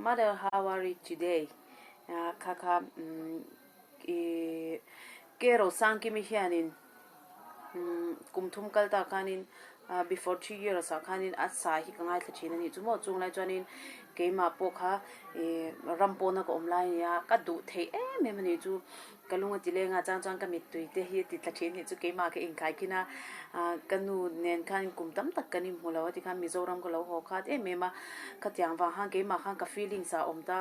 Mother how are you today? Kha kha i Ke Rosangkimi hianin kum thum kal ta khanin before three years ah khanin a sa hi ka ngaithla thin a nih chu maw chunglai chuanin keimah pawh kha ih ram pawna ka awm lai a nia ka duh theih em em a nih chu ka lung a ti leng a chang chuan ka mittui te hi a ti tla thin a nih chu keimah ka inkhai khin a ah ka nu nen khan kum tam tak kan inhmu lo a tikhan Mizoram ka lo haw khat em em a khatiang vang khan keimah khan ka feelings ah a awm ta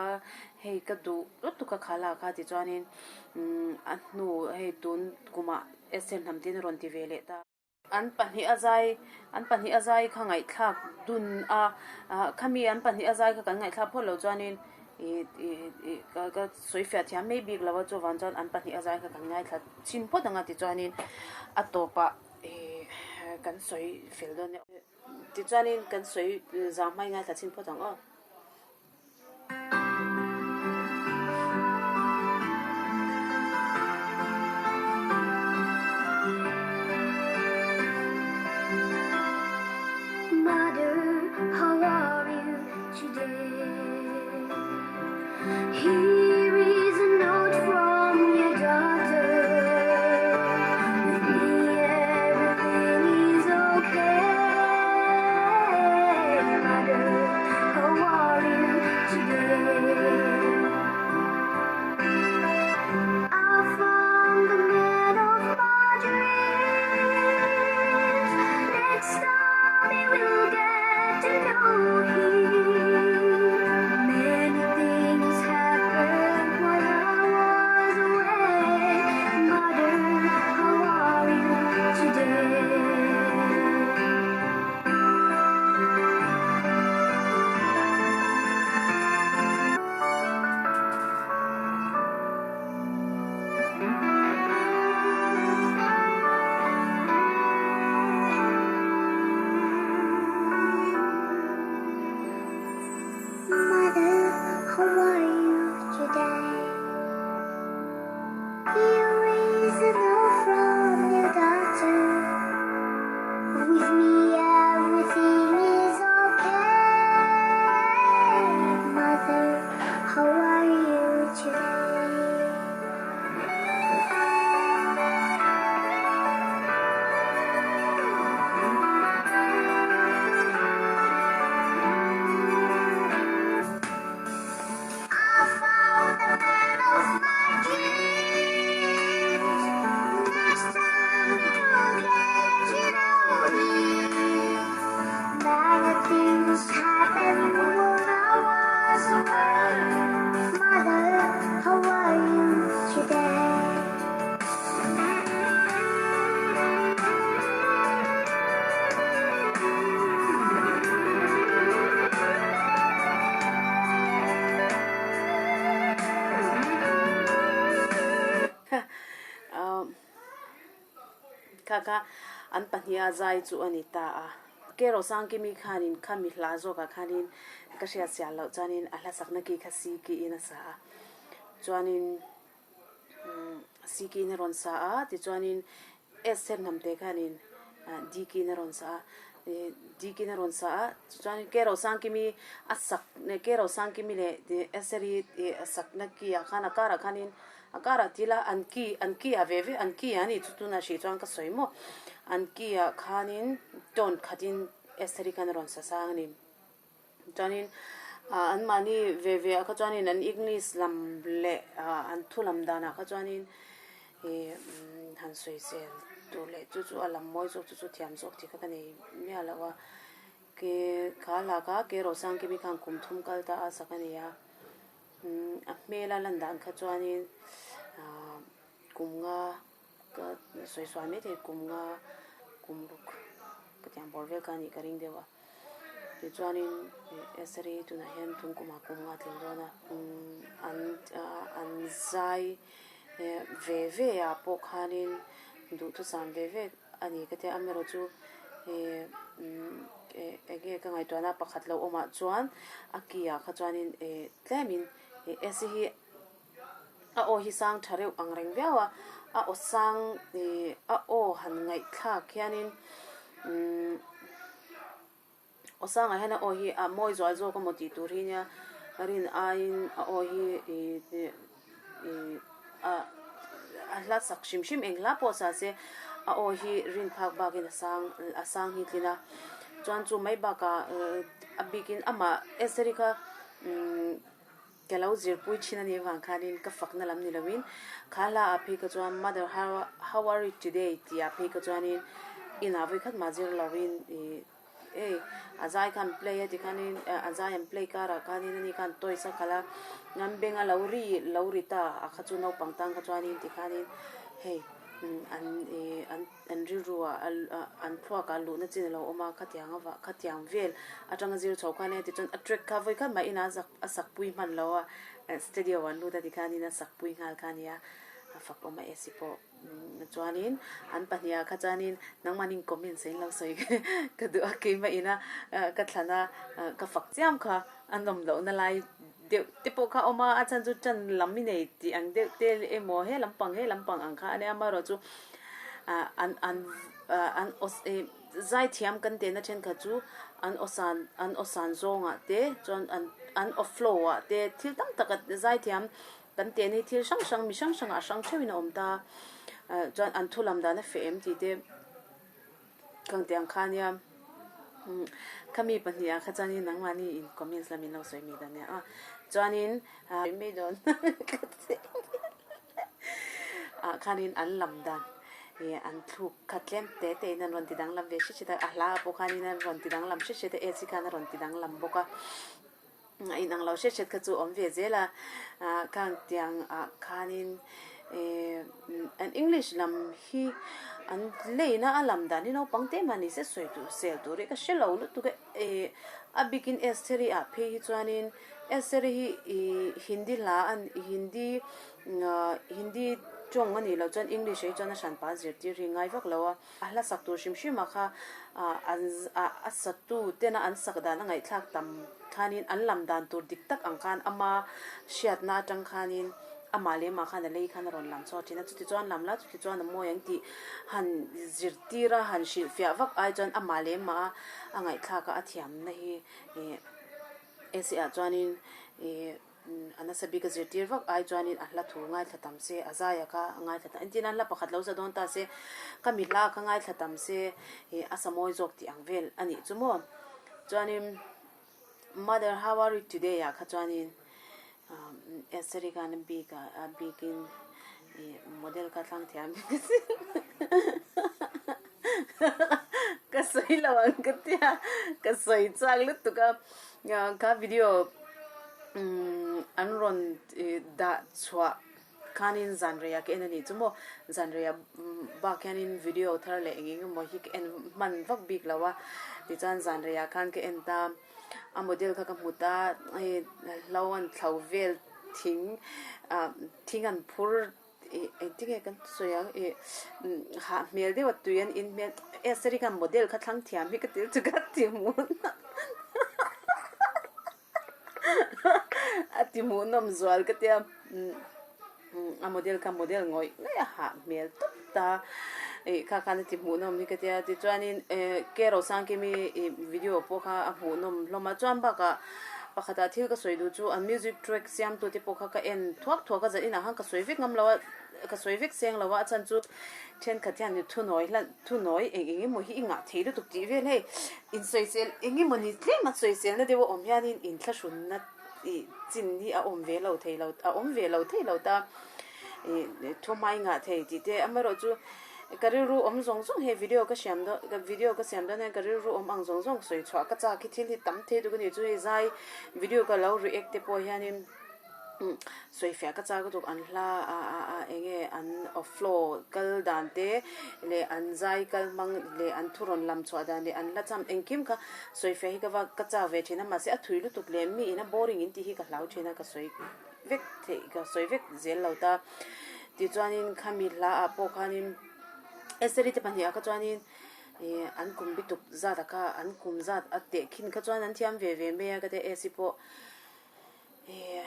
hei ka duh lutuk a khala kha tichuanin a hnu hei tun kumah Esther hnam tin a rawn ti ve leh ta. An pahnih a zai an pahnih a zai kha ngaihthlak dun a, khami an pahnih a zai kha kan ngaihthlak phawt lo chuanin ih ih ih ka ka sawi fiah thiam mai bik lo a chuvang chuan an pahnih a zai kha kan ngaithla chhin phawt ang a tichuanin a tawpah ih kan sawi fel dawn nia. Tichuanin kan sawi zang hmai ngaithla chhin phawt ang aw. Mother, how are you today? Here is a note from your daughter. With me, everything is okay. Mother, how are you today? I found the man of my dreams. Next time you will get to know him. Many things happened while I was away. Mother, how are you today? Mother, how are you today? Here is a note from your daughter. With me, everything is okay. Mother, how are you today? I found the man of my dreams. Next time you'll get to know him. Many things happened when I was away. Mother, how are you today? Kha kha an pahniha zai chu a ni ta a. Kero Sangkimi khanin khami hla zawkah khanin ka hriat sial loh chuanin a hla sakna ki kha si kiin a sa a. Chuanin si kiin a rawn sa a, tichuanin Esther hnamte khanin D kiin a rawn sa a. D kiin a rawn sa a, tichuanin Kero Sangkimi a sak Kero Sangkimi leh Esther-i a sakna ki ah khan a karah khanin A karah ti ila an ki an ki ah ve ve an ki ah a nih chu tunah hrih chuan ka sawi maw an ki ah khanin tone khatin Esther-i khan a rawn sa sang a ni chuanin ah anmahni ve ve ah kha chuanin an English lam leh ah an thu lam danah kha chuanin ih han sawisel tur leh chu chu a lam mawi zawk chu chu thiam zawk tih kha ka nei miah lo a ke kha laka ke Rosangkimi khan kum thum kal ta a sak a ni a. A hmel a lan dan kha chuanin ahh kum nga ka sawi sual mai thei kum nga kum ruk ka tiang bawr vel kha a nih ka ring deuh a tichuanin Esther-i tunah hian thung kumah kum nga a tling dawn a an an zai ve ve ah pawh khanin duhthusam ve ve a ni ka tia amaherawhchu ih eng nge ka ngaihtuahna pakhat lo awmah chuan a ki ah kha chuanin ih tlemin ih ac hi a aw hi sang tha reuh ang reng viau a a aw sang ih a aw han ngaihthlak hianin umm aw sangah hian a aw hi a mawi zual zawk emaw tih tur hi nia. Rin aiin a aw hi ih ih a a hla sak hrim hrim eng hla pawh sa se a aw hi rin phak bakin a sang a sang hi tlin a chuan chu mai bakah a bikin amah Esther-i kha umm ka lo zirpui thin a nih avang khanin ka fakna lam ni loin kha hla ah phei kha chuan mother how how are you today tih ah phei kha chuanin inah vawikhat mah zir loin ih Hei a zai khan play a tikhanin a zai an play karah khanin ani khan toys a khalh a an beng a lo ri lo ri ta a kha chu naupang tan kha chuanin tikhanin hei an ih an an rilru ah an thluak ah luhna chin a lo awm a khatiang avah khatiang vel atanga zir chho khan nia tichuan a track kha vawikhat mah inah a zak a sak pui hman lo a studio an lut a tikhanin a sak pui nghal kha ania a fak awm a AC pawh. Chuanin an pahniha kha chuanin nangmahni comments a inlo sawi ka duh a keimah ina ka thlan a ka fak chiam kha a nawm lohna lai deuh te pawh kha a awm a, a chhan chu tan lam i nei tih ang deuh te emaw he lampang he lampang ang kha a nia amaherawhchu an an an zaithiam kan tehna thenkhat chu an awsan an awsan zawngah te chuan an an aw flow ah te thil tam tak a zaithiam Kan teh ni thil hrang hrang mi hrang hrangah hrang theuhin a awm ta. Chuan an thu lam dan a feh em tih te kang teh ang kha nia. Khami pahniha kha chuanin nangmahni in comments lam in lo sawi mai dan nia a. Chuanin mai dawn ah khanin an lam dan ih an thluk kha tlem te te in an rawn ti danglam ve hret hret a, a hla ah pawh khanin an rawn ti danglam hret hret a, AC khan a rawn ti danglam bawk a. A inang lo hret hret kha chu awm ve zel a, khang tiang ah khanin an English lam hi an leina a lam dan hi naupang te mah ni se sawi tur sel tur hi ka hre lo lutuk e, ih a bikin Estheri ah phei hi chuanin Estheri hi ih Hindi hla a Hindi Hindi tawng a nih loh chuan English ah hi chuan a hranpa zirtir hi ngai vak lo a. A hla sak tur hrim hrim ah kha an a satu tena an sak dan a ngaihthlak tam khanin an lam dan tur dik tak ang khan ama hriatna atang khanin amah leh amah khan a lei khan a rawn lam chhuak thin a, chuti chuan lam la chuti chuan a mawi ang tih han zirtir a han hrilhfiah vak ai chuan amah leh amah a ngaihthlak a a thiamna hi ih AC ah chuanin ih. A nasa bik a zirtir vak ai chuanin a hla thu ngaithla tam se, a zai a kha a ngaithla tam entirna hla pakhat lo za dawn ta se, ka mi hla kha ngaithla tam se ih a sa mawi zawk tih ang vel a nih chu maw. Chuanin Mother how are you today ah kha chuanin Esther-i khan a bik ah a bikin ih model kha thlang thiam ka sawi lo ang ka tia ka sawi chak lutuk a. Kha video an rawn dah chhuah khanin zanreiah ka en a nih chu maw, zanreiah bak hianin video thar leh eng eng emaw hi ka en hman vak bik lo a, tichuan zanreiah khan ka en ta, a model kha ka hmu ta, hei hlo an thlo vel thing ah thing an phur ih engtinge kan sawi ang ih hah hmel deuh a tui an in hmel e sorry khan model kha thlang thiam hi ka til chu ka ti hmuh a ti hmuhnawm zual ka tia a model kha model ngawih ngawih a hah hmel tawp ta ih kha khan a ti hmuhnawm hi ka tia tichuanin eh K Rosangkimi ih video pawh kha a hmuhnawm hlawm a chuan bakah Pakhatah thil ka sawi duh chu an music track siamtute pawh kha ka en thuak thuak a, zan inah khan ka sawi vek ngam lo a, ka sawi vek seng lo a, a chhan chu thenkhat hian thunawi hlan thunawi eng eng emaw hi i ngah thei lutuk tih vel hei insawisel eng emaw ni tlem a sawiselna deuh a awm hianin inthlahrunna ih chin hi a awm ve lo thei lo a awm ve lo thei lo ta ih thuhmai ngah thei tih te amaherawhchu Ka rilru awm zawng zawng he video ka siam dawn ka video ka siam dawn hian ka rilru awm ang zawng zawng sawi chhuah ka chak hi thil hi tam thei tuk a ni chu hei zai video ka lo react te pawh hianin sawi fiah ka chak lutuk an hla a a a eng nge an aw flow kal dan te leh an zai kal hmang leh an thu rawn lam chhuah dan leh an hla cham engkim kha sawi fiah hi ka va ka chak ve thin a mahse a thui lutuk leh mi ina boring in tih hi ka hlau thin a ka sawi vek theih ka sawi vek zel lo ta. Tichuanin khami hla ah pawh khanin Esther-i te pahnih ah kha chuanin ih an kum bituk zat ah kha an kum zat a teh khin kha chuan an thiam ve ve mai a ka tia AC pawh ih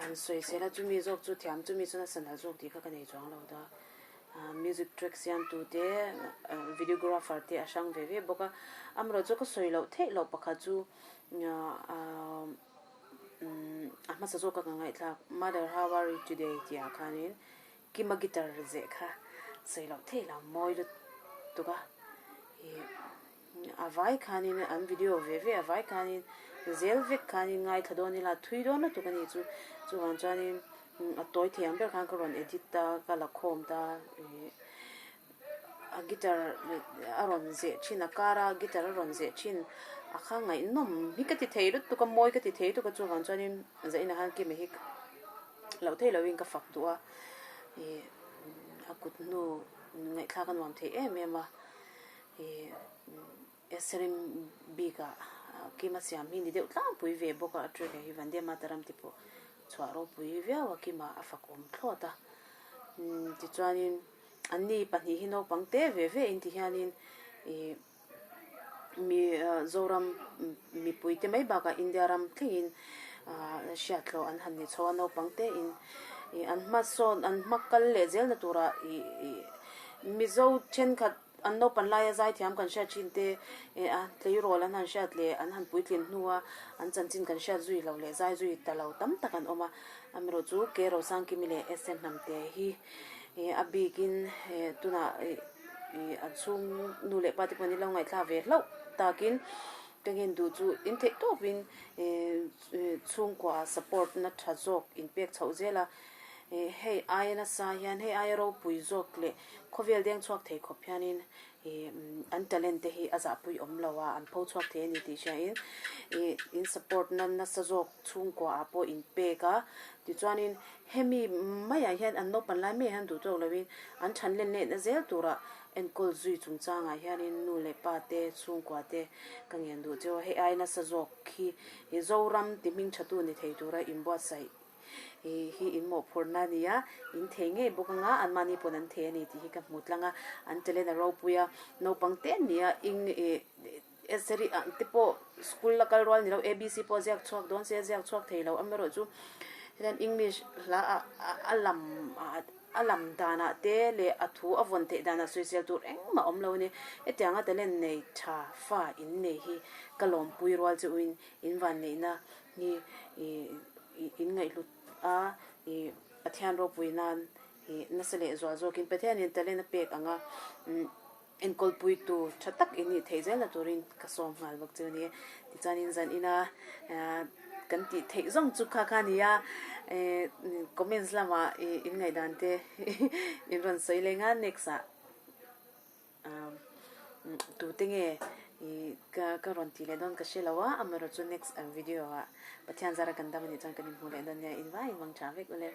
an sawi sel a chumi zawk chu thiam chumi chuan a sanal zawk tih kha ka nei chuang lo ta music track siamtu te videographer te a hrang ve ve bawk a amaherawhchu ka sawi loh theih loh pakhat chu ah. A hmasa zawk a ka ngaihthlak Mother how are you today tih ah khanin Kima guitar zeh kha sawi loh theih lo mawi lutuk a ih a vai khanin an video ve ve a vai khanin zel vek khanin ngaithla dawn ila thui dawn lutuk a ni chu chuvang chuanin a tawi thei ang ber khan ka rawn edit ta ka la khawm ta ih a guitar a rawn zeh thin a kar a guitar a rawn zeh thin a kha ngaihnawm hi ka ti thei lutuk a mawi ka ti thei lutuk a chuvang chuanin zainah khan Kima hi loh theih lohin ka fak duh a ih a kut hnu ngaihthlak a nuam thei em em a ih Esrim bikah Kima siam hi ni deuh tlangpui ve bawk a a track ah hi Vande Mataram te pawh chhuah ropui viau a Kima a fakawm thlawt a tichuanin anni pahnih hi naupang te ve ve in ti hianin ih mi Zoram mipui te mai bakah India ram thlengin ah hriathlawh an han ni chho a naupang te in ih an hmasawn an hma kal leh zelna turah ih ih Mizo thenkhat an naupan laia zaithiam kan hriat thin te ih a tleirawl an han hriat leh an han puitlin hnua an chanchin kan hriat zui lo leh zai zui ta lo tam tak an awm a amaherawh chu K Rosangkimi leh S N Hnamte hi ih a bikin eh tunah ih Ih a chhung nu leh pa te pawh an ilo ngaihthlak ve hlauh takin ka ngen duh chu in theih tawpin ih chhungkua support na tha zawk in pek chhoh zel a ih hei aia nasa hian hei aia ropui zawk leh khawvel deng chhuak thei khawp hianin ih an talent te hi a zahpui awm lo a an pho chhuak thei a ni tih hriain ih in support na nasa zawk chhungkua ah pawh in pek a tichuanin Hemi maiah hian an naupan lai maiah hian duh tawk loin an than len lehna zel tura enkawl zui chungchangah hianin nu leh pa te, chhungkua te ka ngen duh cheu a. Hei ai nasa zawk hi Zoram ti hming thatu ni thei tura inbuatsaih hi in mawhphurhna a ni a, in thei ngei bawk anga anmahni pawn an thei a ni tih hi ka hmu tlang a, an talent a ropui a, naupang te an ni a, ing ih Eseri ang te pawh school la kal rual ni lo ABC pawh ziak chhuak dawn se ziak chhuak thei lo amaherawh chu hetiang English hla ah a lam a lam danah te leh a thu a vawn theih danah sawisel tur engmah awm lo a ni. Hetianga talent nei tha fa in nei hi ka lawmpui rual chu in in vanneihna hi ih in ngaihhlut a ih Pathian ropui nan ih nasa leh zual zawkin Pathianin talent a pek ang a. Enkawlpuitu tha tak in nih theih zelna turin ka sawm nghal bawk chu a ni. Tichuanin zan ina kan tih theih zawng chu kha kha a ni a, comments lamah in ngaihdan te in rawn sawi leng a, next ah tute nge ka rawn tih leh dawn ka hre lo a, amaherawhchu next video ah Pathian zara kan dam a nih chuan kan inhmuh leh dawn nia, in vai in vang tha vek ule.